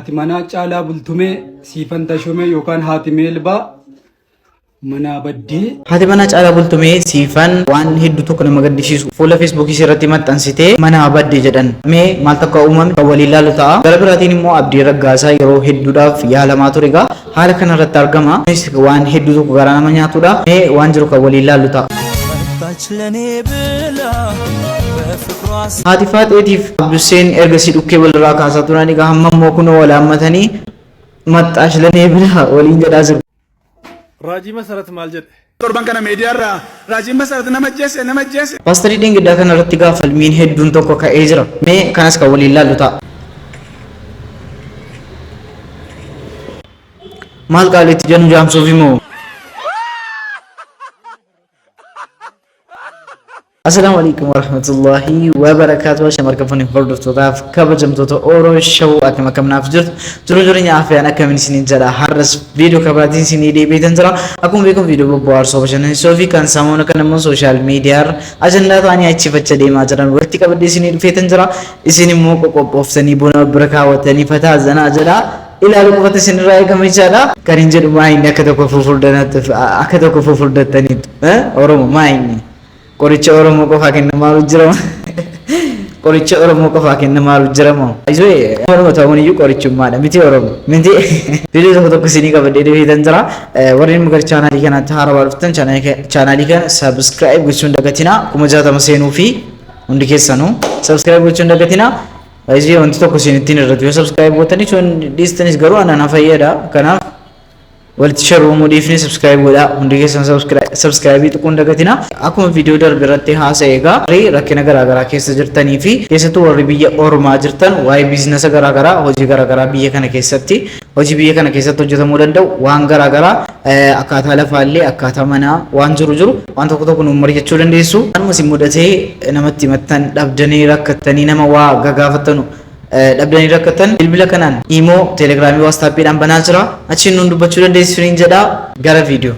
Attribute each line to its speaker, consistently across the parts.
Speaker 1: Haati manaa Caalaa Bultumee Siifan Tashomee yookaan haati Meelbaa manaa baddee.
Speaker 2: Haati manaa Caalaa Bultumee Siifan waan hedduu tokko nama gaddisiisu fuula Feesbuukii ishee irratti maxxansitee manaa badde jedhan. Mee maaltu akka uumame kan waliin ilaallu ta'a. Gara biraatiin immoo Abdii Raggaasaa yeroo hedduudhaaf yaalamaa ture egaa haala kana irratti argama. Kunis waan hedduu tokko garaa nama nyaatudha. Mee waan jiru kan waliin ilaallu ta'a. Haati Faaxeetiif Abdusseen ergasii dhukkee walirraa kaasaa turan egaa hamma immoo kunoo wal haammatanii maxxaash lanee bira waliin jedhaa jiru.
Speaker 3: Raajii Masarat maal jedhe?
Speaker 4: Torban kana miidiyaarraa Raajiin Masarat nama ajjeese nama ajjeese.
Speaker 2: Paastarii dheengaddaa kana irratti egaa falmiin hedduun tokko ka'ee jira. Mee kanas kan waliin laallu ta'a. Maal qaaliitti jennu jaamsuufi moo? Assalaamu alaikum warahmatullahi wabarakaatuh. Shamarkan fuuni hordoftootaaf kabajamtoota Oro Show akkam akkam naaf jirtu jiru jireenya afiyaan akkamiin isiniin jedha. Har'as viidiyoo kabaatiin isinii deebiitan jira. Akkuma beekamu viidiyoo bobbohaarsoo bashannansiisoo fi kan samoona kan immoo sooshaal miidiyaarra ajandaa ta'anii achiifacha deemaa jiran walitti qabadhee isinii dhufeetan jira. Isin immoo qoqophooftanii buna bira kaawwattanii fataa zanaa jedha. Ilaalu qofatu isinirraa eegama jechaadha. Kan hin jedhu maa inni akka tokko fufurdanatti akka tokko fufurdattaniitu. Oromo maa inni? Qoricha Oromoo qofaa kennamaaru jira. Qoricha Oromoo qofaa kennamaaru jira moo? Isoo Oromoo ta'uun iyyuu qorichummaadha miti Oromoo miti. Viidiyoo tokko tokko isinii qabadhee dhufeetan jira. Warreen immoo gara chaanaalii kanaatti haarawaa dhuftan chaanaalii kana subscribe gochuun dagatinaa 60,000 seenuu fi hundi keessanuu subscribe gochuun dagatinaa. Baay'ee wanti tokko isin ittiin irratti yoo subscribe gootanii sun dhiistanis garuu ana na fayyada. Kanaaf walitti sharuumuu dhiifnee subscribe godhaa hundi keessan subscribe tuquun dagatinaa. Akkuma viidiyoo darbe irratti haasa'e egaa warri rakkina garaagaraa keessa jirtanii fi keessattuu warri biyya ormaa jirtan waa'ee biizinasa garaagaraa hojii garaagaraa biyya kana keessatti hojii biyya kana keessatti hojjetamuu danda'u waan garaagaraa akkaataa lafaallee akkaataa manaa waan jiru jiru waan tokko tokko nuun mari'achuu dandeessu. Kanuma isin mudatee namatti himattan dhabdanii rakkattanii nama waa gagaafattanu dhabdanii rakkattan bilbila kanaan iimoo teelegiraamii waastaappiidhaan banaa jira achiin nuun dubbachuu dandeessu isiniin jedha gara viidiyoo.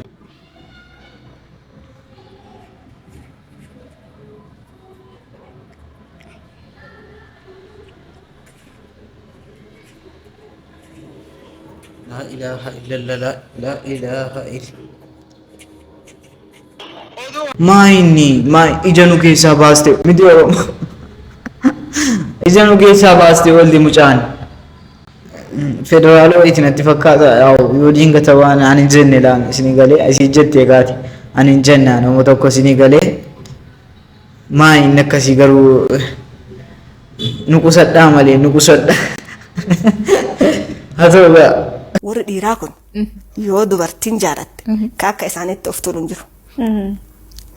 Speaker 2: Laa ilaaha illallah laa ilaaha illa. Maa inni maa ija nu keessaa baaste miti Oromoo. Ija nu keessaa baaste waldi mucaan. Federaala wayiiti natti fakkaata yaa'u yoo diingata waan ani hin jenne laan isinii galee asii jettee kaati ani hin jenne nama tokko isinii galee maa inni akkasii garuu nu qusadhaa malee nu qusadhaa haa ta'u gaa.
Speaker 5: Warri dhiiraa kun yoo dubartiin jaalatte ka akka isaanitti of tuulu hin jiru.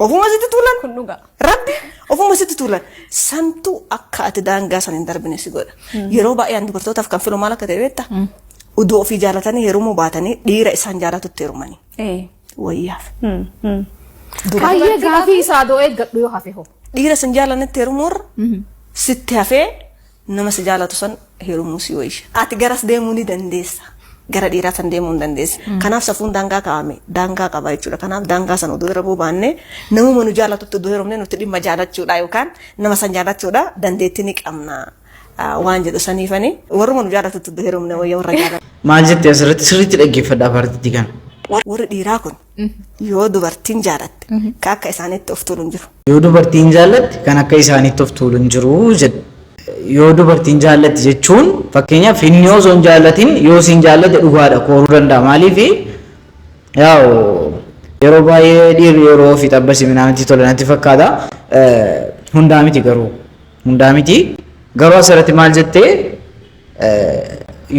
Speaker 5: Ofuma sitti tuulan.
Speaker 6: Kun dhugaa.
Speaker 5: Rabbi ofuma sitti tuulan. Santu akka ati daangaa san hin darbine si godha. Yeroo baay'ee ani dubartootaaf kan filu maal akka ta'e beektaa? Uduu ofii jaalatanii heerumuu baatanii dhiira isaan jaalatutti heerumanii. Wayyaaf.
Speaker 6: Hayyee gaafii isaa doo eeggadhu yoo hafe hoo.
Speaker 5: Dhiira sin jaalannetti heerumuurra sitti hafee nama si jaalatu san heerumuu si wayya. Ati garas deemuu ni dandeessa. Gara dhiiraa san deemuu hin dandeessa. Kanaaf safuun daangaa kaa'ame daangaa qaba jechuudha. Kanaaf daangaa san oduu darbuu baannee namuma nu jaalatutti oduu heerumnee nuti dhimma jaalachuudha yookaan nama san jaalachuudha dandeettii ni qabna waan jedhu saniifani warruma nu jaalatutti oduu heerumne wayya warra jaalatu.
Speaker 2: Maal jette asirratti sirriitti dhaggeeffadhaa paartiitti kana.
Speaker 5: Warri dhiiraa kun yoo dubartiin jaalatte ka akka isaaniitti of tuulu hin jiru.
Speaker 2: Yoo dubartiin jaallatte kan akka isaaniitti of tuulu hin jiru jedhe. Yoo dubartiin jaallatte jechuun fakkeenyaaf inni osoo hin jaallatin yoo isin jaallate dhugaadha kooruu danda'a. Maaliif yaa'u yeroo baay'ee dhiirri yeroo ofii xabbasi minaamti tola natti fakkaata. Hundaa miti garuu hundaa miti garuu asirratti maal jettee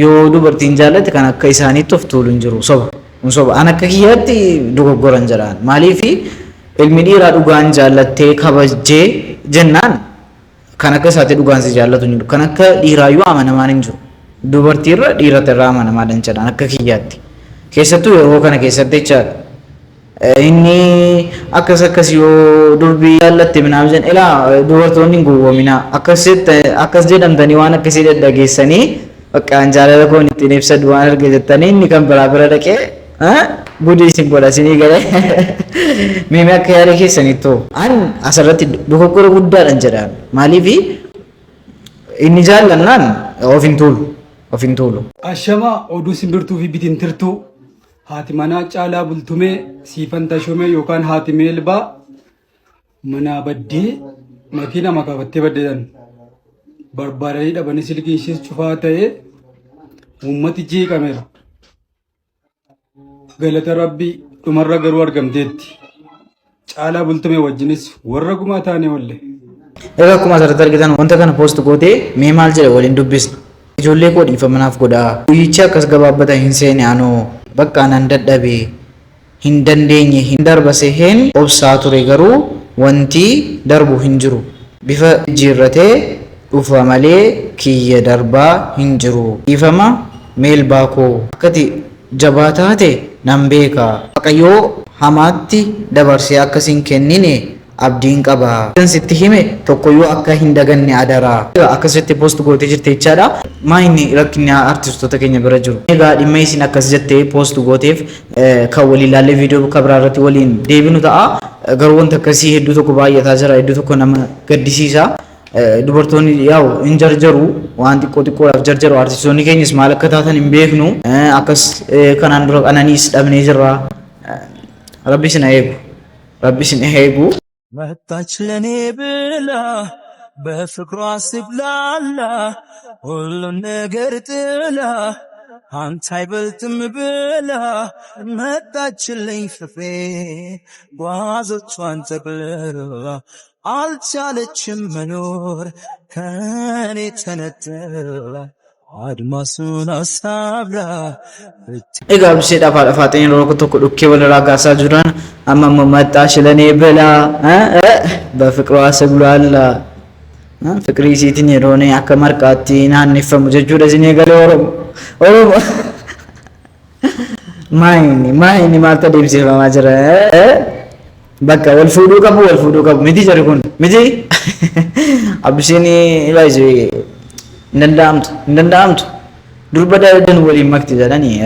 Speaker 2: yoo dubartiin jaallate kan akka isaaniitti of tuulu hin jiru soba kun soba an akka kiyyaatti dogoggoran jedhaan maaliif ilmi dhiiraa dhugaan jaallattee kabajjee jennaan kan akka isaatti dhugaan si jaallatu hin jiru kan akka dhiiraayyuu amanamaan hin jiru dubartiirra dhiirata irraa amanamaadhan jedhaan akka kiyyaatti keessattuu yeroo kana keessatti jechaadha Inni akkas akkas yoo durbii jaallatte minaamin jedhan ilaa dubartoonni hin gowwoominaa akkas akkas jedhamtanii waan akkasii dhadhageessanii bakka an jaalala koon ittiin ibsadhu waan arge jettanii inni kan biraa bira dhaqee gudii isin godha isinii galee miimi akka yaada keessanittoo an asirratti dogoggora guddaadhan jedhaan maaliifi inni jaallannaan of hin tuulu. Of hin tuulu.
Speaker 1: Ashamaa oduu simbirtuu fi bitintirtuu haati manaa Caalaa Bultumee Siifan Tashomee yookaan haati Meelbaa manaa baddee makiina makaafattee baddeedhaan barbaadanii dhabanii silkiin ishees cufaa ta'ee uummati jeeqameera. Galata Rabbii dhumarra garuu argamteetti. Caalaa Bultumee wajjinis warra gumaa taanee oolle.
Speaker 2: Egaa akkuma asirratti argitan wanta kana post gootee mee maal jedha waliin dubbisna. Ijoollee koo dhiifama naaf godhaa. Guyyichi akkas gabaabbata hin seene anoo bakka nan dadhabe hin dandeenye hin darba seheen obsaa ture garuu wanti darbu hin jiru. Bifa jijjiirratee dhufa malee kiyya darbaa hin jiru. Dhiifama Meelbaa koo akkati jabaa taate nan beeka. Waaqayyoo hamaatti dabarsee akka sin kennine abdiin qaba. Kan sitti hime tokkoyyuu akka hin daganne adaraa. Akkasitti post gootee jirti jechaadha. Maa inni rakkinni artistoota keenya bira jiru? Egaa dhimma isin akkas jettee post gooteef kan waliin ilaallee viidiyoo bakka biraa irratti waliin deebinu ta'a. Garuu wanta akkasii hedduu tokko baay'ataa jira, hedduu tokko nama gaddisiisa. Dubartoonni yaa'u hin jarjaru, waan xiqqoo xiqqoodhaaf jarjaru. Artistoonni keenyas maal akka taatan hin beeknu. Akkas kanaan dura qananiis dhabnee jirra. Rabbi isin haa eegu. Rabbi isin haa eegu.
Speaker 7: መጣች ለኔ ብላ በፍቅሯ ስብላላ ሁሉን ነገር ጥላ አንተ አይበልጥም ብላ መጣችልኝ ፍቅሬ ጓዞቿን ጠቅልላ አልቻለችም መኖር ከኔ ተነጥላ አድማሱን አሳብራ።
Speaker 2: Egaa Absheedhaaf haadha faaxeen yeroo tokko dhukkee walirraa kaasaa jiran amma immoo maxxaa shilanee bilaa በፍቅሯ ስብሏላ fiqrii isiitiin yeroo inni akka marqaatti naanneffamu jechuudha isin eegalee Oromo. Oromo. Maayini maayini maaltu adeemsifamaa jira? Bakka wal fuudhuu qabu, wal fuudhuu qabu miti jarri kun miti. Abshiin baay'ee hin danda'amtu, hin danda'amtu. Durba daladan waliin makti jedhanii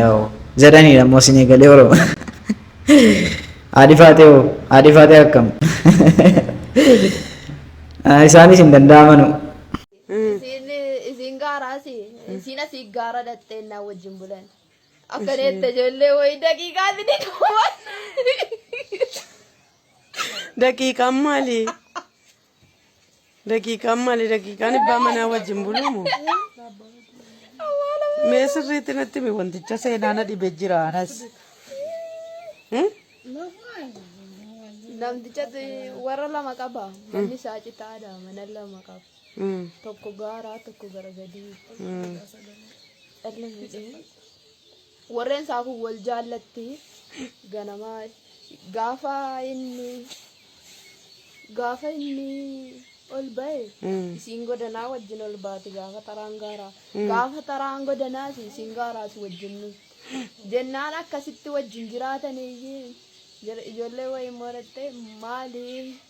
Speaker 2: jedhanii ammoo isin eegalee Oromo. Haadhi faatee hoo, haadhi faatee akkam? Isaanis hin danda'amanu.
Speaker 8: Isiin gaaraas isiin asii gaara dhattee naa wajjin bulan. Akka neette ijoollee wayii daqiiqaa ni dhuman.
Speaker 9: Daqiiqaan maali? Daqiiqaan maali? Daqiiqaan abbaa manaa wajjin bulumu? Mee sirriitti natti himi, wanticha seenaa na dhibe jira anas.
Speaker 8: Namticha warra lama qaba. Manni isaa citaadha. Mana lama qaba. Tokko gaaraa, tokko gara gadii. Warreen isaa kun wal jaallatti ganama gaafa inni ol ba'e isiin godanaa wajjin ol baati, gaafa taraan gaaraa, gaafa taraan godanaas isiin gaaraas wajjin dhufti jennaan akkasitti wajjin jiraataniyyee ijoollee wayii moratte maali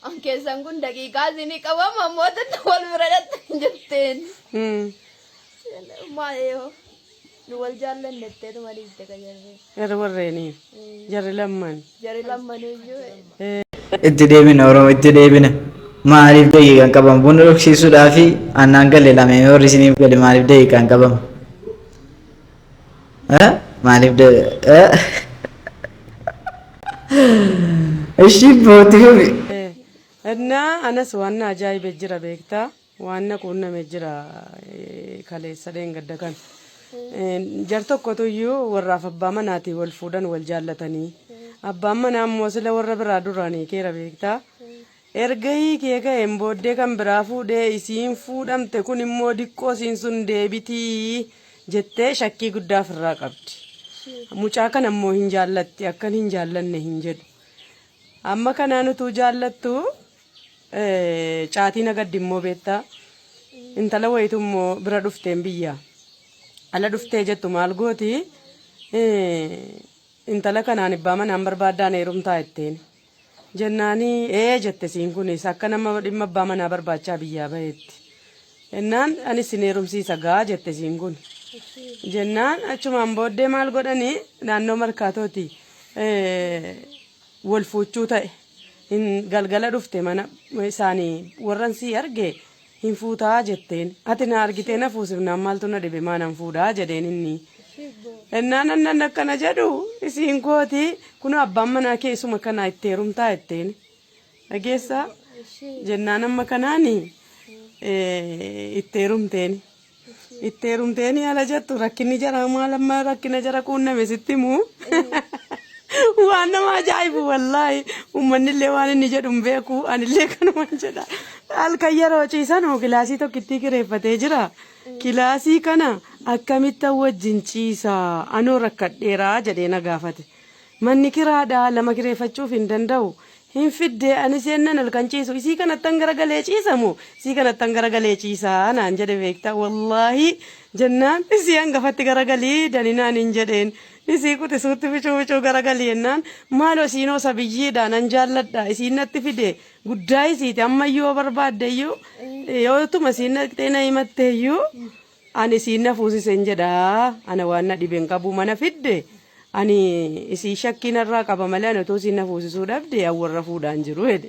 Speaker 8: an keessan kun daqiiqaa isinii qabama mootatti wal bira dhatte jetteen. Maali nu wal jaallannettee dhiifte qajarree.
Speaker 9: Jarri warreenii. Jarri lamman.
Speaker 8: Jarri lammanuyyuu.
Speaker 2: Itti deebina Oromoo, itti deebina. Maaliif daqiiqaan qabama? Buna dhugsiisuudhaa fi annaan gale lama warri isiniif gale maaliif daqiiqaan qabama? Maaliif? Ishii bootii fufi.
Speaker 9: Innaa anas waan na ajaa'ibe jira beektaa, waan na quunname jira kaleessa dheengadda kan. Jar tokkotu iyyuu warraaf abbaa manaatii wal fuudhan, wal jaallatanii. Abbaan manaa immoo sila warra biraa duraanii keera beektaa. Erga hiikee ka'een booddee kan biraa fuudhee isiin fuudhamte kun immoo diqqoo isiin sun deebitii jettee shakkii guddaa ofirraa qabdi. Mucaa kana immoo hin jaallatti, akkan hin jaallanne hin jedhu. Amma kanaan utuu jaallattu caatii nagaddi immoo beektaa. Intala wayitu immoo bira dhufteen biyya. Ala dhuftee jettu maal gooti? Intala kanaan abbaa manaan barbaaddaan heerumtaa jetteen. Jennaanii ee jette siin kunis akka nama dhimma abbaa manaa barbaachaa biyyaa baheetti. Jennaan anis sin heerumsiisa gaa jette siin kun. Jennaan achumaan booddee maal godhanii naannoo markaatooti wal fuuchuu ta'e. Galgala dhufte mana isaanii warran sii arge. Hin fuutaa jetteen. Ati na argitee na fuusifnaan maaltu na dhibe maa nan fuudhaa jedheen inni. Ennaan annan akkana jedhu isiin kooti kunoo abbaan manaa kee isuma kanaa itti heerumtaa jetteen. Dhageessaa? Jennaan amma kanaani itti heerumteen. Itti heerumteeni ala jettu rakkinni jara maal amma rakkina jara quunname sitti himu. Waan nama ajaa'ibu wallaahi uummanni illee waan inni jedhu hin beeku anillee kanuman jedha. Halkan yeroo ciisanu kilaasii tokkittii kireeffatee jira. Kilaasii kana akkamittan wajjin ciisa anoo rakkadheera jedhee na gaafate. Manni kiraadha lama kireeffachuuf hin danda'u. Hin fiddee anis yennan halkan ciisu isii kanattan garagalee ciisa moo isii kanattan garagalee ciisa naan jedhe beektaa wallaahi jennaan isii hangafatti garagalii daninaan hin jedheen isii quxisuutti ficuu ficuu garagalii jennaan maaloo isiinoo sabiyyiidha nan jaalladha isiin natti fide guddaa isiiti ammayyuu yoo barbaadde iyyuu yoo tuma isiin dhaqxee na himatte iyyuu Ani isiin na fuusisen jedha ana waan na dhibe hin qabu mana fidde ani isii shakkii narraa qaba malee ani otoo isiin na fuusisuu dhabde an warra fuudhaan jiru jedhe.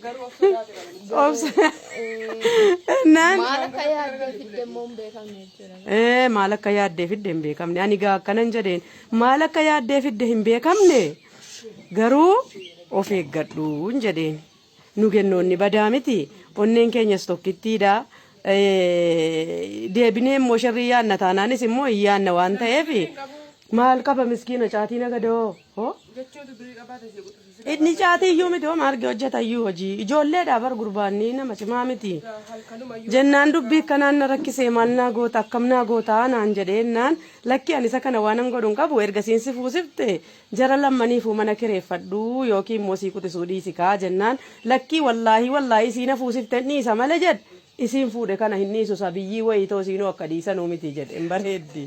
Speaker 9: Obsa. Naan
Speaker 8: Maal akka yaaddee fidde immoo hin beekamne jechuudha.
Speaker 9: Ee, maal akka yaaddee fidde hin beekamne ani gaa akkanan jedheen maal akka yaaddee fidde hin beekamne garuu of eeggadhu hin jedheen. Nu gennoonni badaa miti. Onneen keenyas tokkittiidha. Deebinee immoo sharrii yaanna taanaanis immoo hin yaanna waan ta'eef maal qaba miskiina caatii nagadoo hoo? Inni caatii iyyuu miti hoo maargee hojjeta iyyuu hojii ijoolleedha bar gurbaanni nama cimaa miti. Jennaan dubbii akkanaan na rakkisee maal naa goota akkam naa goota naan jedheennaan lakki ani isa kana waanan godhu hin qabu erga siin si fuusifte Jara lammaniifuu mana kireeffadhu yookiin immoo sii quxisuu dhiisi kaa jennaan lakkii wallaahii wallaahii isii na fuusiften dhiisa male jedhe isiin fuudhe kana hin dhiisu sabiyyii wayii too isiinuu akka dhiisanuu miti jedhe hin bareeddi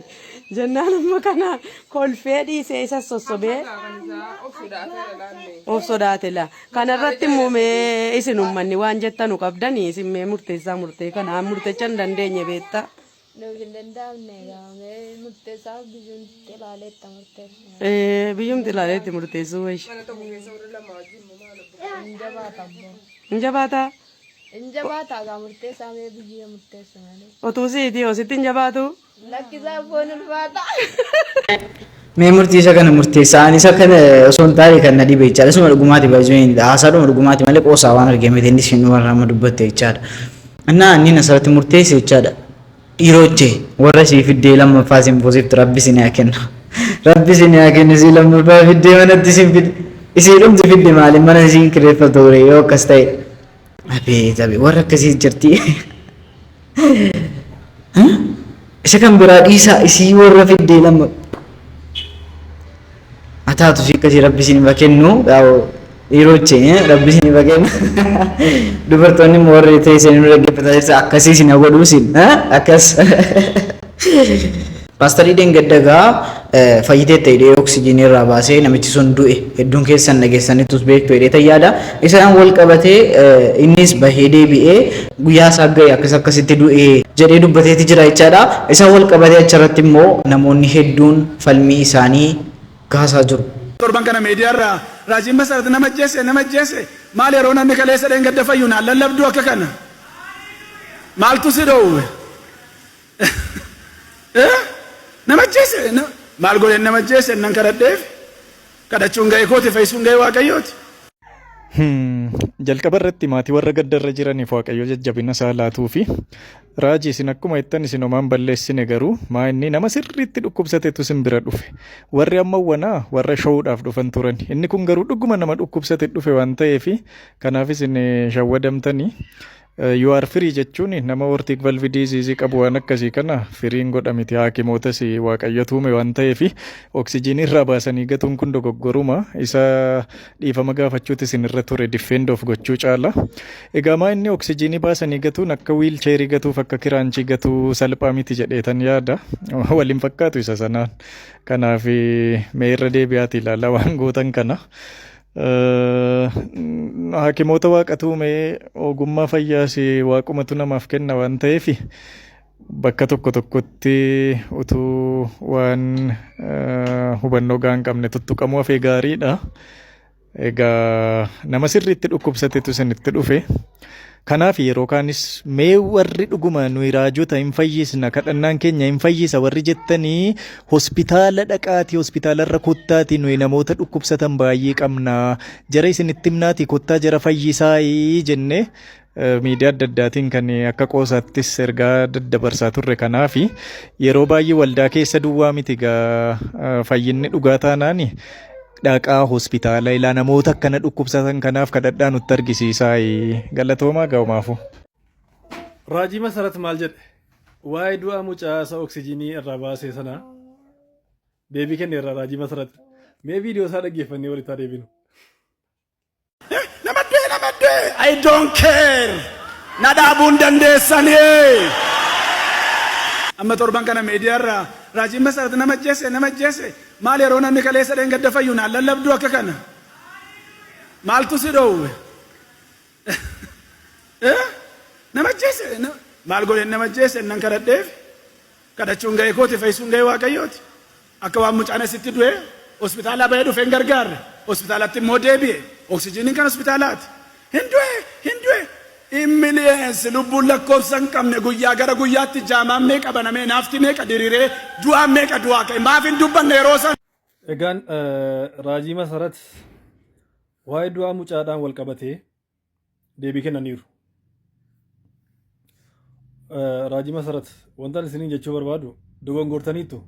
Speaker 9: jennaan amma kana kolfee dhiisee isas sossobee of sodaate la kanarratti immoo mee isin ummanni waan jettanu qabdanii isin mee murteessaa murtee kana murtecha hin dandeenye beektaa.
Speaker 8: Nuuf hin danda'amne egaa mee murteessaa biyyuun ilaaleetta murteessa.
Speaker 9: Biyyumti ilaaleetti murteessuu wayya.
Speaker 8: Hin jabaata abboo.
Speaker 9: Hin jabaataa?
Speaker 8: Hin jabaata egaa murteessaa mee biyyee murteessu malee.
Speaker 9: Otuu siiti hoo sitti hin jabaatu?
Speaker 8: Lakkisaa abboon ulfaata.
Speaker 2: Mee murtii isa kana murteessaa ani isa kana osoo hin taane kan na dhibe jechaadha. Isuma dhugumaati baay'ee haasaadhuma dhugumaati malee qoosaa waan argee miti innis hin warra amma dubbatte jechaadha. Innaa inni asirratti murteesse jechaadha. Dhiirooche warra sii fiddee lammaffaa isin buusiftu rabbi isin haa kennu. Rabbi isin haa kennu isii lammaffaa fiddee manatti isin fidde. Isii dhumti fidde maali mana isiin kireeffatu ture yoo akkas ta'e. Abeet abeet warra akkasii jirti. Isa kan biraa dhiisaa isii warra fiddee lamma. Ataatu si akkasii rabbi isin haa kennu. Dhiiroche rabbi isin haa kennu. Dubartoonni immoo warri teessanii nu dhaggeeffataa jirtan akkasii isin haa godhu isin akkas. Paastarii dheengadda egaa fayyiteetta jedhee oksijiinii irraa baasee namichi sun du'e hedduun keessan dhageessanittus beektu jedhee yaada. Isaan wal qabatee innis bahee deebi'ee guyyaa isaa ga'e akkas akkasitti du'e jedhee dubbateeti jira jechaadha. Isaan wal qabatee achirratti immoo namoonni hedduun falmii isaanii kaasaa jiru.
Speaker 4: Torban kana miidiyaarraa raajiin Masarat nama ajjeese nama ajjeese maal yeroo namni kaleessa dheengadda fayyu naan lallabduu akka kana maaltu si dhoowwe nama ajjeese maal godheen nama ajjeese nan kadhadheef kadhachuun ga'ee kooti fayyisuun ga'ee waaqayyooti.
Speaker 10: Jalqaba irratti maatii warra gadda irra jiraniif Waaqayyo jajjabina isaa laatuufi. Raajii isin akkuma jettan isin homaan balleessine garuu maa inni nama sirriitti dhukkubsatetu isin bira dhufe. Warri amma wanaa warra showudhaaf dhufan turan. Inni kun garuu dhuguma nama dhukkubsate dhufe waan ta'eef kanaaf isin shawwadamtanii. You are free jechuun nama aortic valve disease qabu waan akkasii kana firiin godha miti haakimootas waaqayyotu uume waan ta'eef oksijiinii irraa baasanii gatuun kun dogoggoruma isa dhiifama gaafachuuti isin irra ture defend of gochuu caala. Egaa maa inni oksijiinii baasanii gatuun akka wiilcheerii gatuuf akka kiraanchii gatuu salphaa miti jedheetan yaada waliin fakkaatu isa sanaan. Kanaaf mee irra deebi'aati ilaalaa waan gootan kana. Hakimoota waaqatu uume ogummaa fayyaas waaqumatu namaaf kenna waan ta'eef bakka tokko tokkotti utuu waan hubannoo gahaa hin qabne tuttuqamuu hafee gaariidha. Egaa nama sirriitti dhukkubsatetu isinitti dhufe. Kanaaf yeroo kaanis mee warri dhuguma nuyi raajota hin fayyisna, kadhannaan keenya hin fayyisa warri jettanii, hospitaala dhaqaatii, hospitaalarra kottaatii, nuyi namoota dhukkubsatan baay'ee qabna, jara isinitti himnaatii kottaa jara fayyisaayii jennee miidiyaa adda addaatiin kan akka qoosaattis ergaa daddabarsaa turre. Kanaaf yeroo baay'ee waldaa keessa duwwaa miti gaa, fayyinni dhugaa taanaani dhaqaa hospitaala ilaa, namoota akkana dhukkubsatan kanaaf kadhadhaa nutti argisiisaa. Galatoomaa ga'umaafu.
Speaker 3: Raajii Masarat maal jedhe? Waa'ee du'a mucaa isa oksijiinii irraa baasee sana deebii kenneerra Raajii Masarat. Mee viidiyoo isaa dhaggeeffannee walitti haa deebinu.
Speaker 4: Nama du'e, nama du'e, I don't care. Na dhaabuu hin dandeessanii. Amma torban kana miidiyaarraa raajiin Masarat nama ajjeese, nama ajjeese. Maal yeroo namni kaleessa dheengadda fayyu naan lallabduu akka kana? Maaltu si dhoowwe? Nama ajjeese. Maal godheen nama ajjeese? Nan kadhadheef. Kadhachuun ga'ee kooti, fayyisuun ga'ee Waaqayyooti. Akka waan mucaan asitti du'e hospitaalaa bahee dhufee hin gargaarre. Hospitaalatti immoo deebi'e. Oksijiiniin kan hospitaalaati. Hin du'e, hin du'e. In millions lubbuun lakkoofsa hin qabne guyyaa gara guyyaatti jaamaan meeqa banamee, naafti meeqa diriiree, du'aan meeqa du'aa ka'e, maaf hin dubbanne yeroo sana?
Speaker 3: Egaan Raajii Masarat waa'ee du'aa mucaadhaan wal qabatee deebii kennaniiru. Raajii Masarat, wanta ani isiniin jechuu barbaadu, dogongortaniittu.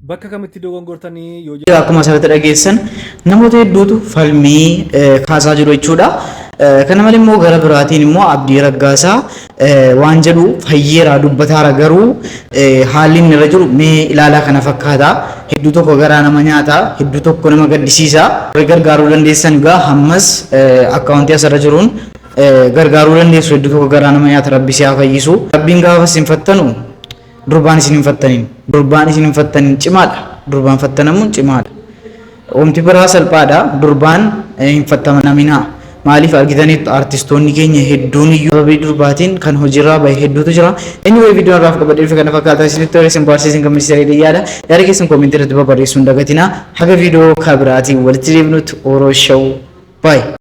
Speaker 3: Bakka kamitti dogongortanii yoo
Speaker 2: Akkuma asirratti dhageessan namoota hedduutu falmii kaasaa jiru jechuudha. Kana malee immoo gara biraatiin immoo Abdii Raggaasaa waan jedhu fayyeeraa dubbataara, garuu haalli inni irra jiru mee ilaalaa kana fakkaata. Hedduu tokko garaa nama nyaata, hedduu tokko nama gaddisiisa. Warri gargaaruu dandeessan egaa hammas akkaawuntii asirra jiruun gargaaruu dandeessu. Hedduu tokko garaa nama nyaata. Rabbi si haa fayyisu. Rabbiin gaafa isin fattanu durbaan isin hin fattanin. Durbaan isin hin fattanin cimaadha. Durbaan fattanamuun cimaadha. Wanti biraa salphaadha. Durbaan hin fattanaminaa. Maaliif argitaniittu, artistoonni keenya hedduun iyyuu sababii durbaatiin kan hojiirraa bahe hedduutu jira. Anyway, viidiyoon irraaf qabadhee dhufe kana fakkaata. Isinitti tolee, isin barsiisin gammachiisa yaada. Yaada keessan koomentii irratti barreessuu hin dagatinaa. Haga viidiyoo kabiraatiin walitti deebinutti, Oro Show. Bye.